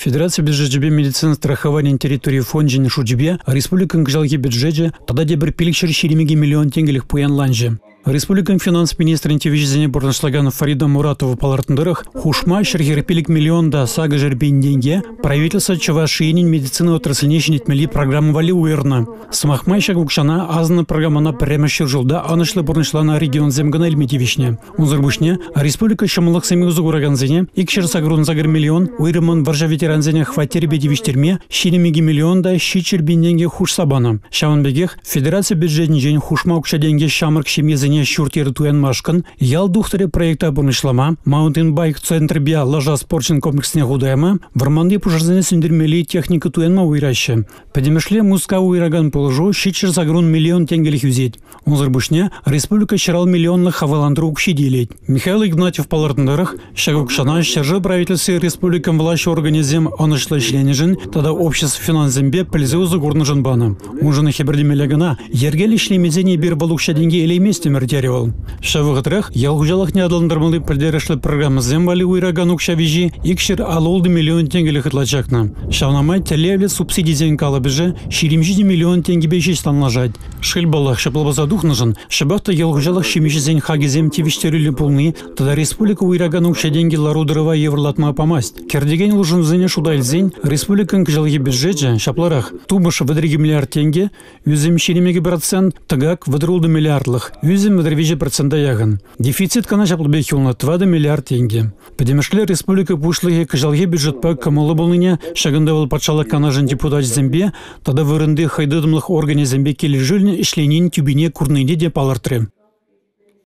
Федераци бюджечӗпе медицина страхованийӗн территори фончӗн шучӗпе республикӑн кӑҫалхи бюджечӗ тата тепӗр 522 миллион тенкӗлӗх пуянланчӗ. Республикӑн финанс министрӗн тивӗҫӗсене пурнӑҫлакан Фарида Муратова палӑртнӑ тӑрӑх, хушма 145 миллион та 800 пин тенке правительство Чӑваш Енӗн медицина отрасльне ҫӗнетмелли программа валли уйӑрнӑ. Сӑмах май, ҫак укҫана асӑннӑ программӑна пӗрремӗш ҫур ҫулта ӑнӑҫлӑ пурнӑҫланӑ регионсем кӑна илме тивӗҫнӗ. Унсӑр пуҫне республика ҫӑмӑллӑхсемпе усӑ куракансене 288 миллион, уйрӑммӑн вӑрҫӑ ветерансене хваттерпе тивӗҫтерме 22 миллион та 700 пин тенкӗ хушса панӑ. Ҫавӑн пекех федераци бюджетӗнчен хушма укҫа-тенкӗ ҫамрӑк ҫемьесене ҫурт-йӗр туянмашкӑн «Ял тухтӑрӗ» проекта пурнӑҫлама, маунтинбайк центрӗпе лаша спорчӗн комплексне хута яма, вӑрманти пушарсене сӳнтермелли техника туянма уйӑраҫҫӗ. Пӗтӗмӗшле Мускав уйӑракан пулӑшу 780 миллион тенкӗлӗх ӳсет. Унсӑр пуҫне республика 150 миллионлӑх хавхалантару укҫи те илет. Михаил Игнатьев палӑртнӑ тӑрӑх, ҫак укҫана ҫӗршыв правительстви республикӑн влаҫ органӗсем ӑнӑҫлӑ ӗҫленӗшӗн тата общество финансӗсемпе пӗлсе усӑ курнӑшӑн панӑ. Уншӑн хӗпӗртемелле кӑна, йӗркеллӗ ӗҫлемесен эпир вӑл укҫа-тенке илейместӗмӗр, терӗ вӑл. Ҫав вӑхӑтрах ял хуҫалӑхне аталантармалли пӗлтерӗшлӗ программӑсем валли уйӑракан укҫа виҫи 256 миллион тенкӗлӗх ытла чакнӑ. Ҫавна май тӗллевлӗ субсидисен калӑпӑшӗ 27 миллион тенкӗпе ҫеҫ танлашать. Шел паллах, ҫапла пулса тухнӑшӑн ҫапах та ял хуҫалӑх ҫимӗҫӗсен хакӗсем тивӗҫтерӳллӗ пулни тата республика уйӑракан укҫа-тенкӗ лару-тӑрӑва йывӑрлатма памасть. Кӗртекен улшӑнусене шута илсен республикӑн кӑҫалхи бюджечӗ ҫапларах: тупӑш 32 миллиард тенкӗ, ӳсӗм 22%, тӑкак 36 миллиардлӑх, ӳсӗм 33% яхӑн. Дефицит кӑна ҫаплипех юлнӑ 4 миллиард тенкӗ. Пӗтӗмӗшле республика Пуҫлӑхӗ кӑҫалхи бюджетпа кӑмӑллӑ пулнине, ҫакӑнта вӑл Патшалӑх Канашӗн депутачӗсемпе тата вырӑнти хӑйтытӑмлӑх органӗсемпе килӗшӳллӗн ӗҫленин тӳпине курнине те палӑртрӗ.